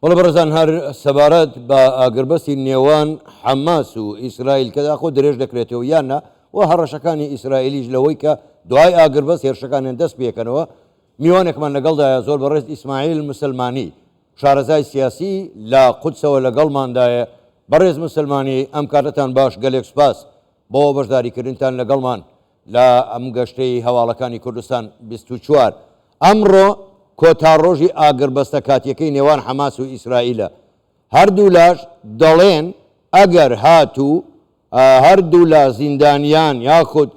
بەڵێ بەڕێزان هەر سەبارەت بە ئاگربەستی نێوان حەماس و ئیسرائیل کە داخۆ درێژ دەکرێتەوە یان نا و هەڕەشەکانی ئیسرائیلیش لەوەی کە دوای ئاگربەست هێرشەکانیان دەست پێکەنەوە میوانێکمان لەگەڵدایە زۆر بەڕێز ئیسماعیل مسلمانی شارەزای سیاسی لە قودسەوە لەگەڵماندایە بەڕێز مسلمانی ئەم کاتەتان باش گەلێک سوپاس بۆ بەشداریکردنتان لەگەڵمان لە ئەم گەشتەی هەواڵەکانی کوردستان 24. ئەمڕۆ کۆتا ڕۆژی ئاگربەستە کاتیەکەی نێوان حەماس و ئیسرائیلە، هەردوولاش دەڵێن ئەگەر هاتوو هەردوولا زیندانیان یاخود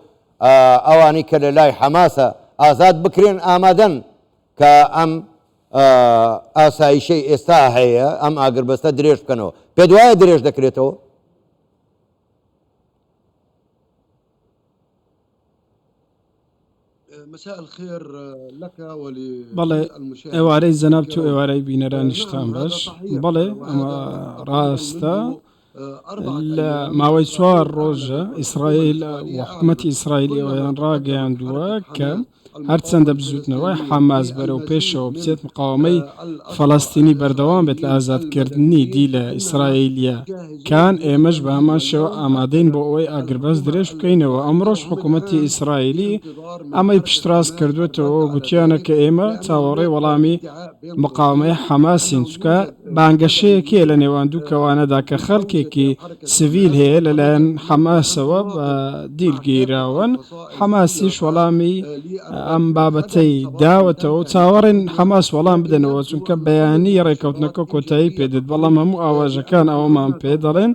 ئەوانەی کە لەلای حەماسە ئازاد بکرێن ئامادەن کە ئەم ئاسایشەی ئێستا هەیە ئەم ئاگربەستە درێژ بکەنەوە. پێت وایە درێژ دەکرێتەوە؟ بەڵێ ئێوارەی جەنابت و ئێوارەی بینەرانیشتان باش. بەڵێ ئەمە ڕاستە لە ماوەی چوار ڕۆژە ئیسرائیل و حکوومەتی ئیسرائیلی ئەویان ڕاگەیاندووە کە هەرچەندە بزووتنەوەی حەماس بەرەو پێشەوە بچێت، مقاوەمەی فەلەستینی بەردەوام بێت لە ئازادکردنی دیلە ئیسرائیلییەکان، ئێمەش بە هەمان شێوە ئامادەین بۆ ئەوەی ئاگربەست درێژ بکەینەوە. ئەمڕۆش حکومەتی ئیسرائیلی ئەمەی پشتڕاست کردووەتەوە و گوتیانە کە ئێمە چاوەڕێی وەڵامی مقاوەمەی حەماسین، چونکە بانگەشەیەک هەیە لە نێوان دوو کەوانەدا کە خەڵکێکی سڤیل هەیە لەلایەن حەماسەوە بە دیل گیراون. حەماسیش وەڵامی ئەم بابەتەی داوەتەوە و چاوەڕێن حەماس وەڵام بدەنەوە، چونکە بەیانی ڕێککەوتنەکە کۆتایی پێدێت، بەڵام هەموو ئاواژەکان ئەوەمان پێ دەڵێن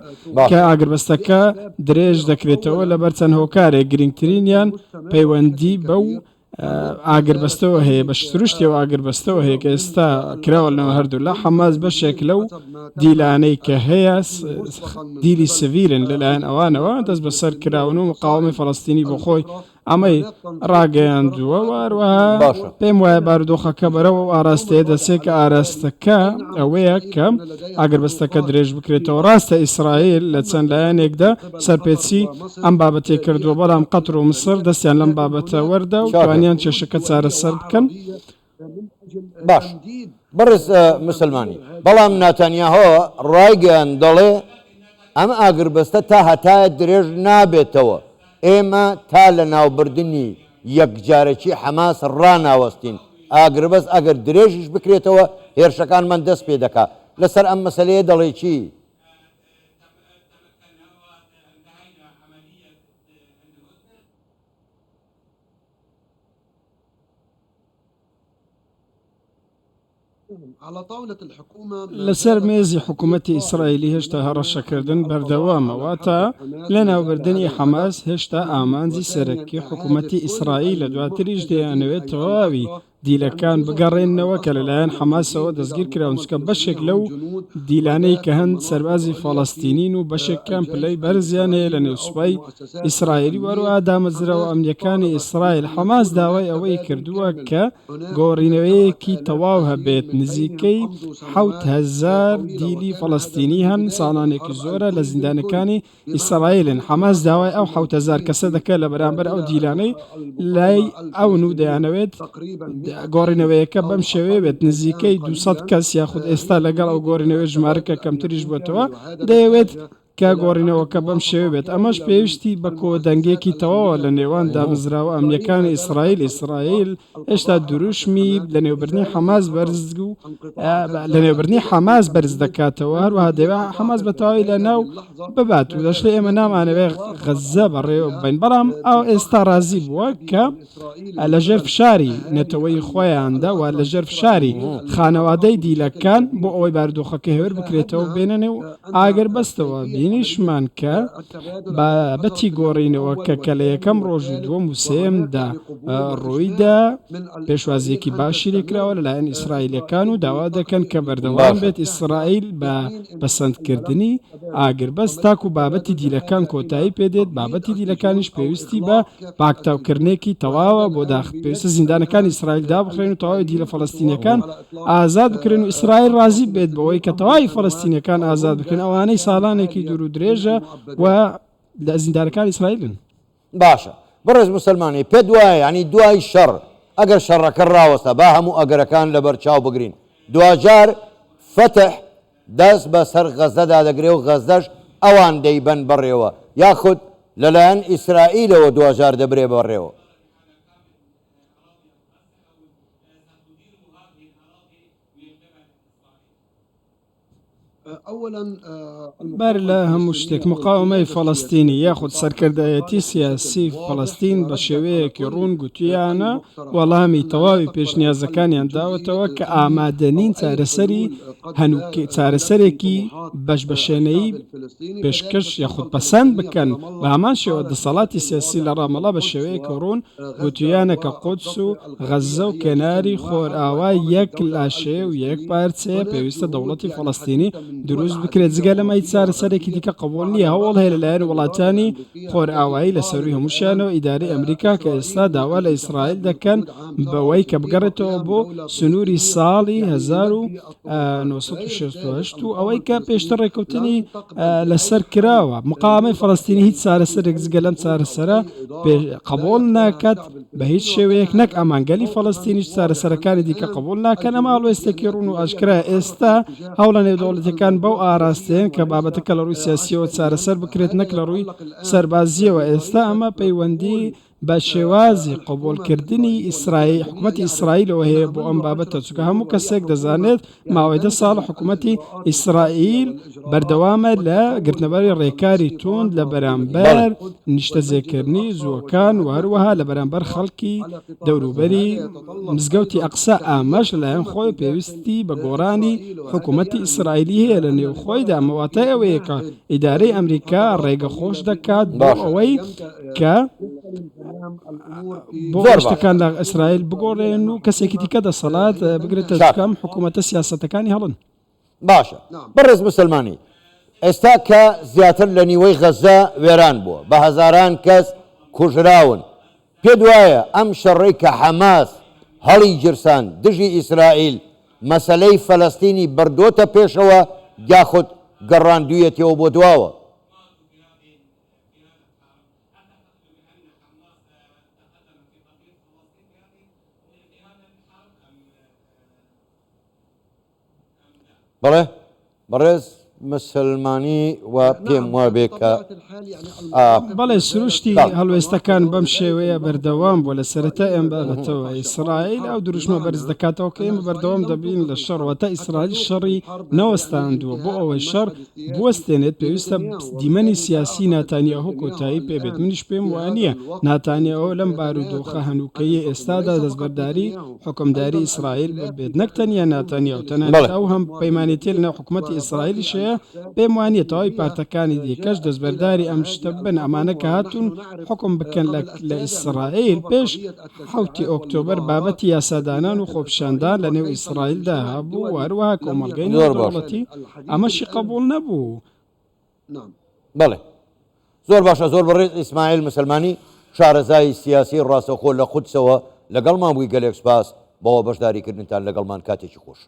کە ئاگربەستەکە درێژ دەکرێتەوە لەبەر چەند هۆکارێک، گرنگترینیان پەیوەندی بەو ئاگربەستەوە هەیە، بە سروشتیەوە ئاگربەستەوە هەیە کە ئێستا کراوە لەنێوان هەردوولا، حەماس بەشێک لەو دیلانەی کە هەیە دیلی سڤیلن لەلایەن ئەوانەوە دەست بەسەر کراون و مقاوەمەی فەڵەستینی بۆ خۆی ئەمەی ڕاگەیاندووە و هەروەها پێم وایە بارودۆخەکە بەرەو ئەو ئاراستەیە دەچێت کە ئاراستەکە ئەوەیە کە ئاگربەستەکە درێژ بکرێتەوە. ڕاستە ئیسرائیل لە چەند لایەنێکدا سەرپێچی ئەم بابەتەی کردووە، بەڵام قەتر و میسر دەستیان لەم بابەتە وەردا و توانیان کێشەکە چارەسەر بکەن. باش بەڕێز مسلمانی، بەڵام ناتانیاهۆ ڕایگەیاند دەڵێ ئەم ئاگربەستە تا هەتایە درێژ نابێتەوە، ئێمە تا لەناوبردنی یەکجارەکی حەماس ڕاناوەستین، ئاگربەست ئەگەر درێژیش بکرێتەوە هێرشەکانمان دەست پێدەکا، لەسەر ئەم مەسەلەیە دەڵێی چی؟ لەسەر مێزی حکومەتی ئیسرائیلی هێشتا هەڕەشەکردن بەردەوامە، واتە لەناوبردنی حەماس هێشتا ئامانجی سەرەکی حکومەتی ئیسرائیلە، دواتریش دەیانەوێت تەواوی دیلەکان بگەڕێننەوە کە لەلایەن حەماسەوە دەستگیرکراون، چونکە بەشێک لەو دیلانەی کە هەن سەربازی فەڵەستینین و بەشێکیان پلەی بەرزیان هەیە لەنێو سوپای ئیسرائیلی و هەروەها دامەزراوە ئەمنییەکانی ئیسرائیل. حەماس داوای ئەوەی کردووە کە گۆڕینەوەیەکی تەواو هەبێت، نزیکەی 7000 دیلی فەڵەستینی هەن ساڵانێکی زۆرە لە زیندانەکانی ئیسرائیلن، حەماس داوای ئەو 7000 کەسە دەکات لە بەرامبەر ئەو دیلانەی لای ئەون و دەیانەوێت گۆڕینەوەیەکە بەم شێوەیە بێت، نزیکەی 200 کەس یاخود ئێستا لەگەڵ ئەو گۆڕینەوەی ژمارەکە کەمتریش بۆتەوە، دەیەوێت کە گۆڕینەوەکە بەم شێوەیە بێت، ئەمەش پێویستی بە کۆدەنگییەکی تەواوە لە نێوان دامەزراوە ئەمنییەکانی ئیسرائیل، ئیسرائیل هێشتا دروشمی لەنێوبردنی حەماس بەرز و لەنێوبردنی حەماس بەرز دەکاتەوە، هەروەها دەیەوێت حەماس بە تەواوی لەناو ببات و دەشڵێ ئێمە نامانەوێت غەززە بەڕێوە ببەین، بەڵام ئەو ئێستا ڕازی بووە کە لەژێر فشاری نەتەوەی خۆیاندا و لەژێر فشاری خانەوادەی دیلەکان بۆ ئەوەی بارودۆخەکە هێور بکرێتەوە بێنە نێو ئاگربەستەوە بینیشمان کە بابەتی گۆڕینەوەکە کە لە یەکەم ڕۆژ و دووەم و سێیەمدا ڕوویدا پێشوازییەکی باشی لێکراوە لەلایەن ئیسرائیلەکان و داوا دەکەن کە بەردەوام بێت ئیسرائیل بە پەسەندکردنی ئاگربەست تاکو بابەتی دیلەکان کۆتایی پێدێت، بابەتی دیلەکانیش پێویستی بە پاکتاوکردنێکی تەواوە بۆ داخ، پێویستە زیندانەکانی ئیسرائیل دابخرێن و تەواوی دیلە فەڵەستینیەکان ئازاد بکرێن و ئیسرائیل ڕازی بێت بەوەی کە تەواوی فەڵەستینیەکان ئازاد بکرێن ئەوانەی ساڵانێکی دوور و درێژە و لە زیندانەکانی ئیسرائیلن. باشە بەڕێز موسەلمانی پێت وایە یانی دوای شەڕ ئەگەر شەڕەکە ڕاوەستا با هەموو ئەگەرەکان لەبەر چاو بگرین دواجار. فەتح دەست بەسەر غەززەدا دەگرێ و غەززەش ئەوان دەیبەن بەڕێوە یاخود لەلایەن ئیسرائیلەوە دواجار دەبرێ بەڕێوە؟ بەر لە هەموو شتێک مقاوەمەی فەڵەستینی یاخود سەرکردایەتی سیاسی فەڵەستین بە شێوەیەکی ڕوون گوتویانە وەڵامی تەواوی پێشنیازەکانیان داوەتەوە کە ئامادەنین چارەسەری هەنووکەی چارەسەرێکی بەش بەشێنەیی پێشکەش یاخود پەسەند بکەن، بە هەمان شێوە دەسەڵاتی سیاسی لە ڕامەڵا بە شێوەیەکی ڕوون گوتویانە کە قودس و غەززە و کەناری خۆرئاوا یەک لاشەیە و یەک پارچەیە، پێویستە دەوڵەتی فەڵەستینی دروست بکرێت، جگە لەمە هیچ چارەسەرێکی دیکە قبوڵ نییە، هەوڵ هەیە لەلایەن وڵاتانی خۆرئاوایی لە سەرووی هەمووشیانەوە ئیدارەی ئەمریکا کە ئێستا داوا لە ئیسرائیل دەکەن بەوەی کە بگەڕێتەوە بۆ سنووری ساڵی 1968 و ئەوەی کە پێشتر ڕێککەوتنی لەسەر کراوە. مقاوەمەی فەڵەستینی هیچ چارەسەرێک جگە لەم چارەسەرە قبوڵ ناکات بە هیچ شێوەیەک، نەک ئەمان، گەلی فەڵەستینیش چارەسەرەکانی دیکە قبوڵ ناکەن. ئەمە هەڵوێستێکی ڕوون و ئاشکرایە. ئێستا هەوڵە نێودەوڵەتیەکان بەو ئاراستەیەن کە بابەتەکە لە ڕووی سیاسیەوە چارەسەر بکرێت نەک لە ڕووی سەربازیەوە. ئێستا ئەمە پەیوەندی بە شێوازی قبوڵکردنی ئیسرائیل حکومەتی ئیسرائیلەوە هەیە بۆ ئەم بابەتە، چونکە هەموو کەسێک دەزانێت ماوەی دە ساڵە حکومەتی ئیسرائیل بەردەوامە لە گرتنەبەری ڕێکاری توند لە بەرامبەر نیشتەجێکردنی جووەکان و هەروەها لە بەرامبەر خەڵکی دەوروبەری مزگەوتی ئەقسا، ئەمەش لەلایەن خۆی پێویستی بە گۆڕانی حکومەتی ئیسرائیلی هەیە لە نێوخۆیدا، ئەمە واتای ئەوەیە کە ئیدارەی ئەمریکا ڕێگە خۆش دەکات بۆ ئەوەی کە بۆ شتەکان لە ئیسرائیل بگۆڕێن و کەسێکی دیکە دەسەڵات بگرێتە ئەم حکوومەتە سیاسەتەکانی هەڵن. باشە بەڕێز مسلمانی ئێستا کە زیاتر لە نیوەی غەزە وێران بووە بە هەزاران کەس کوژراون پێت وایە ئەم شەڕەی کە حەماس هەڵی گیرساند دژی ئیسرائیل مەسەلەی فەلەستینی بردۆتە پێشەوە یاخود گەڕاندویەتیەوە بۆ دواوە؟ بەڵێ بەڕێز مسلمانی و پێم وابێ کە بەڵێ سروشتی هەڵوێستەکان بەم شێوەیە بەردەوام بووە لە سەرەتای ئەم بابەتەوە ئیسرائیل ئەو دروشمە بەرز دەکاتەوە کە ئێمە بەردەوام دەبین لە شەڕ واتە ئیسرائیل شەڕی نەوەستاندووە بۆ ئەوەی شەڕ بوەستێنێت پێویستە دیمەنی سیاسی ناتانیاهۆ کۆتایی پێبێت منیش پێم وانییە ناتانیاهۆ لەم بارودۆخە هەنووکەیی ئێستادا دەستبەرداری حوکمداری ئیسرائیل ببێت، نەک تەنیا ناتانیاهۆ، تەنانەت ئەو هاوپەیمانێتیە لەناو حکومەتی ئیسرائیلیش هەیە، پێم وانییە تەواوی پارتەکانی دیکەش دەستبەرداری ئەم شتە ببن، ئەمانە کە هاتوون حوکم بکەن لە ئیسرائیل پێش حەوتی ئۆکتۆبەر بابەتی یاسادانان و خۆپیشاندان لەنێو ئیسرائیلدا هەبوو و هەروەها کۆمەڵگەی نێودەوڵەتی ئەمەشی قبوڵ نەبوو. بەڵێ زۆر باشە زۆر بەڕێز ئیسماعیل مسلمانی شارەزای سیاسی ڕاستەوخۆ لە قودسەوە لەگەڵمان بووی گەلێک سپاس بۆ بەشداریکردنتان لەگەڵمان کاتێکی خۆش.